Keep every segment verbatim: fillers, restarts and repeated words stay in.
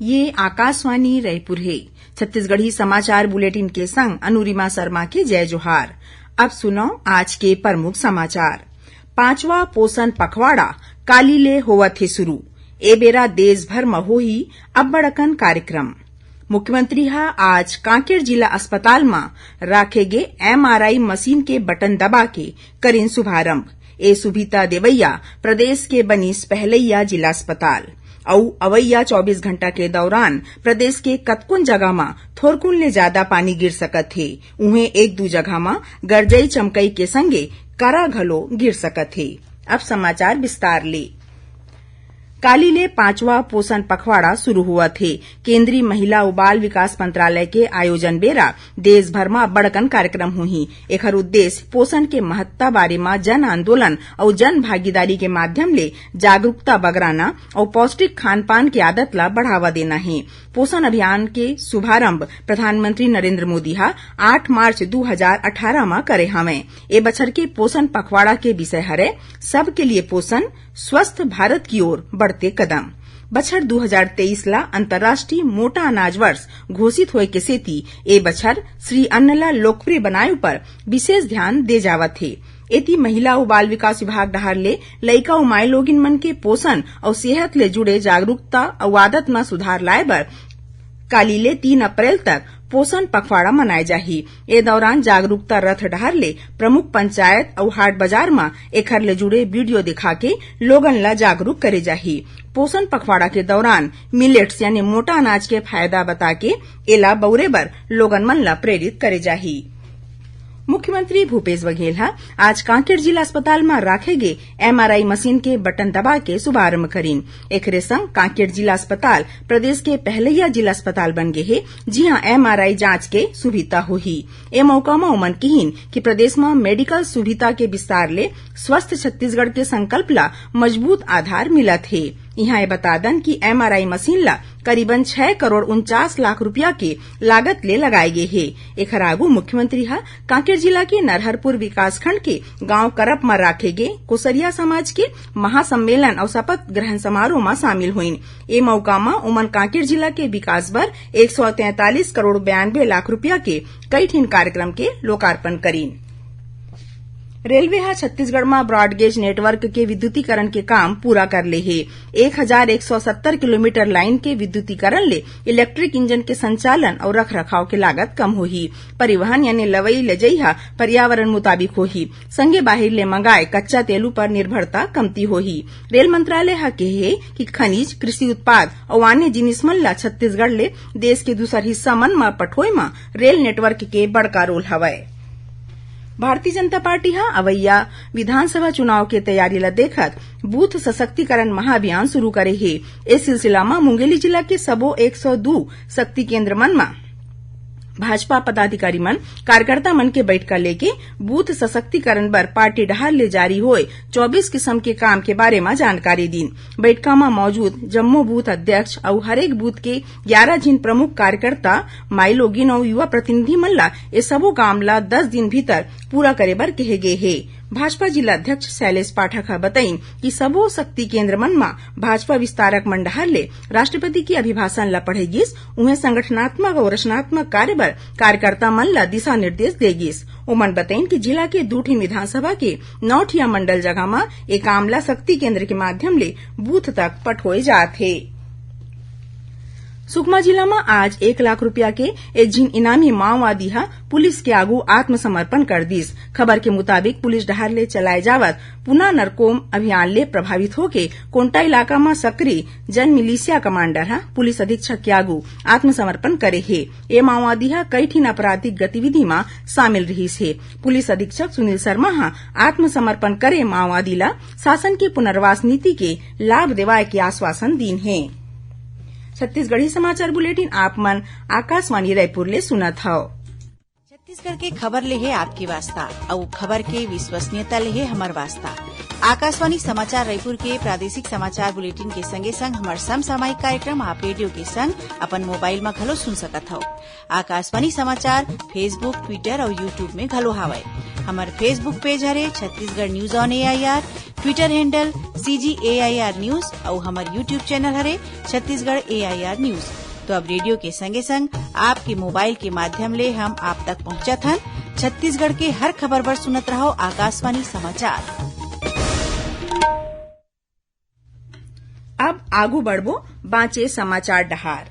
ये आकाशवाणी रायपुर हे। छत्तीसगढ़ी समाचार बुलेटिन के संग अनुरिमा शर्मा के जय जोहार। अब सुनव आज के प्रमुख समाचार। पांचवा पोषण पखवाड़ा काली ले होवत हे शुरू। ए बेरा देश भर म होही अब्बड़ अकन कार्यक्रम। मुख्यमंत्री ह आज कांकेर जिला अस्पताल म राखे गे एमआरआई मशीन के बटन दबा के करिन शुभारंभ। ए सुविधा देवैया प्रदेश के बनिस पहलैया जिला अस्पताल। अउ अवैया चौबीस घंटा के दौरान प्रदेश के कतकोन जगह म थोरकुन ले जादा पानी गिर सकत हे। उहें एक दू जगह म गरजई चमकई के संगे करा घलो गिर सकत हे। अब समाचार विस्तार ले। काली ले पांचवा पोषण पखवाड़ा शुरू होवत हे। केंद्रीय महिला अउ बाल विकास मंत्रालय के आयोजन बेरा देश भर म अब्बड़ अकन कार्यक्रम होही। एखर उद्देश्य पोषण के महत्ता बारे म जन आंदोलन अउ जन भागीदारी के माध्यम ले जागरूकता बगराना अउ पौष्टिक खान पान के आदत ला बढ़ावा देना हे। पोषण अभियान के शुभारंभ प्रधानमंत्री नरेंद्र मोदी ह आठ मार्च दू हजार अठारह म करे हवय। ए बछर के पोषण पखवाड़ा के विषय हरय सबके लिए पोषण, स्वस्थ भारत की ओर बढ़ते कदम। बछर दू हजार तेईस ला अंतर्राष्ट्रीय मोटा अनाज वर्ष घोषित होए के सेती ए बछर श्री अन्न ला लोकप्रिय बनाए ऊपर विशेष ध्यान दे जावत हे। एती महिला अउ बाल विकास विभाग डहार ले लइका अउ माईलोगिन मन के पोषण अउ सेहत ले जुड़े जागरूकता अउ आदत म सुधार लाए बर काली ले तीन अप्रैल तक पोषण पखवाड़ा मनाए जाही। ए दौरान जागरूकता रथ डहार ले प्रमुख पंचायत अउ हाट बाजार म एखर ले जुड़े वीडियो दिखा के लोगन ला जागरूक करे जाही। पोषण पखवाड़ा के दौरान मिलेट्स यानी मोटा अनाज के फायदा बता के एला बउरे बर लोगन मन ला प्रेरित करे जाही। मुख्यमंत्री भूपेश बघेल ह आज कांकेर जिला अस्पताल म राखे गे एमआरआई मशीन के बटन दबा के शुभारंभ करिन। एकरे संग कांकेर जिला अस्पताल प्रदेश के पहलैया जिला अस्पताल बन गे हे, जिहां एमआरआई जांच के सुविधा होही। ए मौका म ओमन किहिन कि प्रदेश म मेडिकल सुविधा के विस्तार ले स्वस्थ छत्तीसगढ़ के संकल्प ला मजबूत आधार मिलत हे। इहां ए बता दन कि एमआरआई मशीन ला करीबन छह करोड़ उनचास लाख रुपया के लागत ले लगाए गे हे। एखर आगू मुख्यमंत्री ह कांकेर जिला के नरहरपुर विकासखंड के गांव करप म राखे गे कोसरिया समाज के महासम्मेलन अउ शपथ ग्रहण समारोह म शामिल होइन। ए मौका म ओमन कांकेर जिला के विकास बर एक सौ तैंतालीस करोड़ बयानबे लाख रुपया के कई ठिन कार्यक्रम के लोकार्पण करिन। रेलवे ह छत्तीसगढ़ म ब्रॉडगेज नेटवर्क के विद्युतीकरण के काम पूरा कर ले हे। एक हजार एक सौ सत्तर किलोमीटर लाइन के विद्युतीकरण ले इलेक्ट्रिक इंजन के संचालन अउ रखरखाव के लागत कम होही। परिवहन यानी लवई लेजई ह पर्यावरण मुताबिक होही, संगे बाहिर ले मंगाए कच्चा तेल उपर निर्भरता कमती होही। रेल मंत्रालय ह केहे हे कि खनिज, कृषि उत्पाद अउ आने जिनिस मन ला छत्तीसगढ़ ले देश के दूसर हिस्सा मन म पठोए म रेल नेटवर्क के बड़का रोल हवय। भारतीय जनता पार्टी ह अवइया विधानसभा चुनाव के तैयारी ल देखत बूथ सशक्तिकरण महाअभियान शुरू करे हे। ए सिलसिला म मुंगेली जिला के सबो एक सौ दू शक्ति केंद्र मन म भाजपा पदाधिकारी मन, कार्यकर्ता मन के बैठका लेके बूथ सशक्तिकरण बर पार्टी डहार ले जारी होए चौबीस किसम के काम के बारे म जानकारी दीन। बैठका म मौजूद जम्मो बूथ अध्यक्ष अउ हरेक बूथ के ग्यारह झिन प्रमुख कार्यकर्ता, माईलोगिन अउ युवा प्रतिनिधि मन ला ए सबो काम ला दस दिन भीतर पूरा करे बर कहे गे हे। भाजपा जिला अध्यक्ष शैलेश पाठक ह बतइन कि सबो शक्ति केंद्र मन म भाजपा विस्तारक मन डहार ले राष्ट्रपति के अभिभाषण ला पढ़े गिस, उहें संगठनात्मक अउ रचनात्मक कार्य बर कार्यकर्ता मन ला दिशा निर्देश दे गिस। ओमन बतइन कि जिला के दू ठिन विधानसभा के नौ ठिया मंडल जगह म ए काम ला शक्ति केंद्र के माध्यम ले बूथ तक पठोए जात हे। सुकमा जिला म आज एक लाख रुपया के एक झिन इनामी माओवादी ह पुलिस के आगू आत्मसमर्पण कर दिस। खबर के मुताबिक, पुलिस डहार ले चलाए जावत पुना नरकोम अभियान ले प्रभावित होके कोंटा इलाका म सक्रिय जन मिलिशिया कमांडर ह पुलिस अधीक्षक के आगू आत्मसमर्पण करे हे। ए माओवादी ह कई ठिन आपराधिक गतिविधि म शामिल रिहिस हे। पुलिस अधीक्षक सुनील शर्मा ह आत्मसमर्पण करे माओवादी ला शासन के पुनर्वास नीति के लाभ देवाए के आश्वासन दीन हे। छत्तीसगढ़ी समाचार बुलेटिन आप मन आकाशवाणी रायपुर ले सुनत हव। छत्तीसगढ़ के खबर ले हे आपके वास्ता, अउ खबर के विश्वसनीयता ले हे हमर वास्ता। आकाशवाणी समाचार रायपुर के प्रादेशिक समाचार बुलेटिन के संगे संग हमर समसामयिक कार्यक्रम आप रेडियो के संग अपन मोबाइल म घलो सुन सकत हव। आकाशवाणी समाचार Facebook, Twitter अउ YouTube में घलो हावय। हमर Facebook पेज हरे Chhattisgarh news on AIR, Twitter handle CG AIR news अउ हमर YouTube चैनल हरे छत्तीसगढ़ एआईआर न्यूज। तो अब रेडियो के संगे संग आपके मोबाइल के माध्यम ले हम आप तक पहुंचत हन। छत्तीसगढ़ के हर खबर बर सुनत रहव आकाशवाणी समाचार। अब आगू बढ़बो बांचे समाचार डहार।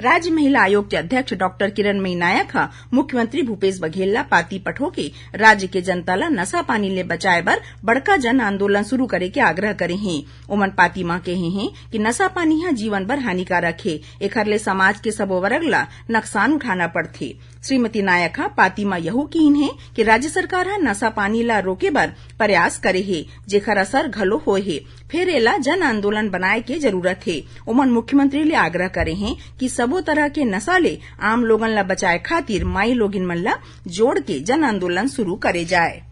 राज्य महिला आयोग के अध्यक्ष डॉक्टर किरणमयी नायक ह मुख्यमंत्री भूपेश बघेल ला पाती पठो के राज्य के जनता ला नशा पानी ले बचाए बर बड़का जन आंदोलन शुरू करे के आग्रह करे हें। ओमन पाती म कहे हें कि नशा पानी ह जीवन बर हानिकारक हे, एखर ले समाज के सबो वर्ग ला नुकसान उठाना पड़थे। श्रीमती नायक ह पाती म यहू किहीन हे कि राज्य सरकार ह नशा पानी ला रोके बर प्रयास करे हे, जेखर असर घलो होए हे, फेर एला जन आंदोलन बनाए के जरूरत हे। ओमन मुख्यमंत्री ले आग्रह करे हें कि सबो तरह के नशा ले आम लोगन ला बचाए खातिर माई लोगिन मन ला जोड़ के जन आंदोलन शुरू करे जाए।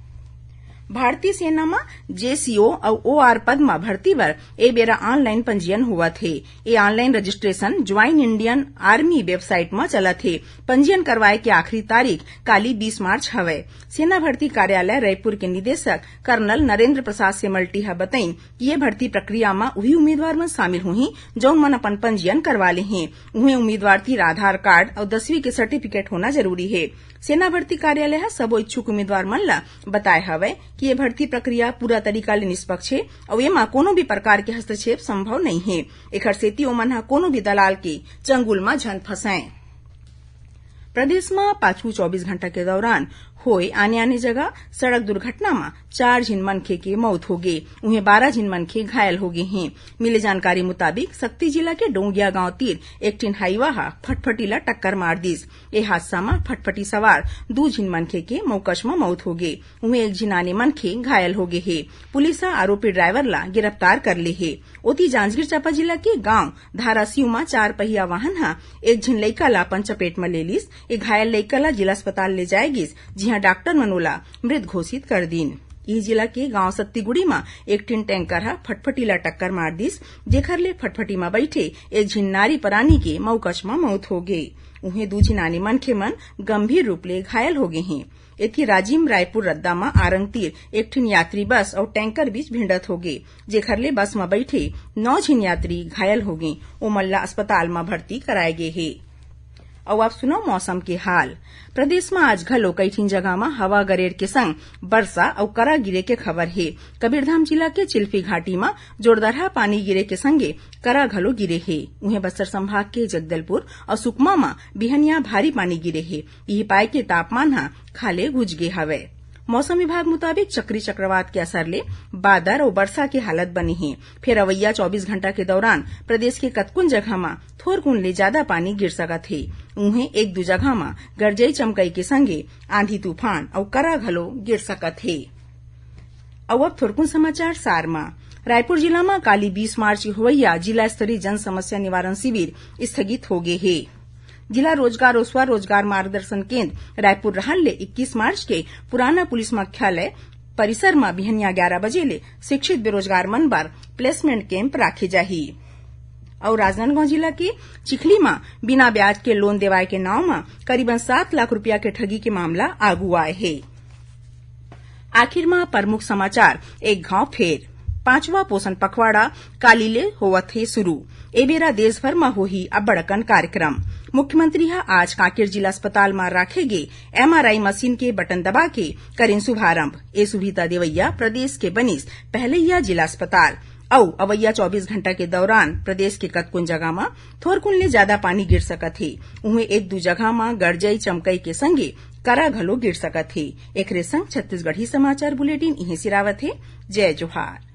भारतीय सेना म जेसीओ अउ ओआर पद म भर्ती बर ए बेरा ऑनलाइन पंजीयन होवत हे। ए online registration join Indian army website म चलत हे। पंजीयन करवाए के आखिरी तारीख काली बीस मार्च हवय। सेना भर्ती कार्यालय रायपुर के निदेशक कर्नल नरेंद्र प्रसाद सेमल्टी ह बतइन कि ये भर्ती प्रक्रिया म उही उम्मीदवार मन शामिल होही, जौन मन अपन पंजीयन करवा ले हें। उहें, उम्मीदवार तीर आधार कार्ड अउ दसवीं के सर्टिफिकेट होना जरूरी हे। सेना भर्ती कार्यालय ह सबो इच्छुक उम्मीदवार मन ल बताए हवय कि ये भर्ती प्रक्रिया पूरा तरीका ले निष्पक्ष हे अउ एमा कोनो भी प्रकार के हस्तक्षेप संभव नइ हे। एखर सेती ओमन ह कोनो भी दलाल के चंगुल म झन फंसय। प्रदेश म पाछू चौबीस घंटा के दौरान होए आने-आने जगह सड़क दुर्घटना म चार झिन मनखे के मौत होगे, उहें बारह झिन मनखे घायल होगे हें। मिले जानकारी मुताबिक, सक्ती जिला के डोंगिया गांव तीर एक ठिन हाईवा ह फटफटी ल टक्कर मार दिस। ए हादसा म फटफटी सवार दू झिन मनखे के मौकस म मौत होगे, उहें एक झिन आने मनखे घायल होगे हे। पुलिस ह आरोपी ड्राइवर ला गिरफ्तार कर ले हे। ओती, जांजगीर चांपा जिला के गांव धारासिव म चार पहिया वाहन ह एक झिन लइका ला अपन चपेट म ले लिस। ए घायल लइका ला जिला अस्पताल ले जाए गिस, जिहां डॉक्टर मन ओला मृत घोषित कर दीन। इही जिला के गांव सत्तीगुड़ी म एक ठिन टैंकर ह फटफटी ला टक्कर मार दिस, जेखर ले फटफटी म बइठे एक झिन नारी परानी के मौकस म मौत होगे। उहें, दू झिन आने मनखे मन गंभीर रूप ले घायल होगे हें। एती, राजिम रायपुर रद्दा म आरंग तीर एक ठिन यात्री बस अउ टैंकर बीच भिंडत होगे, जेखर ले बस म बइठे नौ झिन यात्री घायल होगे। ओमन ला अस्पताल म भर्ती कराए गे हे। अउ आप सुनव मौसम के हाल। प्रदेश म आज घलो कई ठिन जगह म हवा गरेर के संग बरसा अउ करा गिरे के खबर हे। कबीरधाम जिला के चिल्फी घाटी म जोरदारहा पानी गिरे के संगे करा घलो गिरे हे। उहें, बस्तर संभाग के जगदलपुर अउ सुकमा म बिहनिया भारी पानी गिरे हे। इही पाए के तापमान ह खाले घुच गे हवय। मौसम विभाग मुताबिक, चक्री चक्रवात के असर ले बादर अउ बरसा के हालत बने हे। फेर अवइया चौबीस घंटा के दौरान प्रदेश के कतकुन जगह म थोरकुन ले जादा पानी गिर सकत हे। उहें, एक दू जगह म गरजई चमकई के संगे आंधी तूफान अउ करा घलो गिर सकत हे। अउ अब थोरकुन समाचार सार म। रायपुर जिला म काली बीस मार्च के होवइया जिला स्तरीय जन समस्या निवारण शिविर स्थगित हो गे हे। जिला रोजगार अउ स्वरोजगार मार्गदर्शन केंद्र रायपुर रहन ले इक्कीस मार्च के पुराना पुलिस मुख्यालय परिसर म बिहनिया ग्यारह बजे ले शिक्षित बेरोजगार मन बर प्लेसमेंट कैंप राखे जाही। अउ राजनांदगांव जिला के चिखली म बिना ब्याज के लोन देवाए के नांव म करीबन सात लाख रुपया के ठगी के मामला आगू आए हे। आखिर म प्रमुख समाचार एक घांव फेर। पांचवा पोषण पखवाड़ा काली ले होवत हे शुरू। ए बेरा देश भर म होही अब्बड़ अकन कार्यक्रम। मुख्यमंत्री ह आज कांकेर जिला अस्पताल म राखे गे एमआरआई मशीन के बटन दबा के करिन शुभारंभ। ए सुविधा देवइया प्रदेश के बनिस पहलइया जिला अस्पताल। अउ अवइया चौबीस घंटा के दौरान प्रदेश के कतकुन जगह म थोरकुन ले जादा पानी गिर सकत हे। उहें, एक दू जगह म गरजई चमकई के संगे करा घलो गिर सकत हे। एखरे संग छत्तीसगढ़ी समाचार बुलेटिन इहें सिरावत हे। जय जोहार।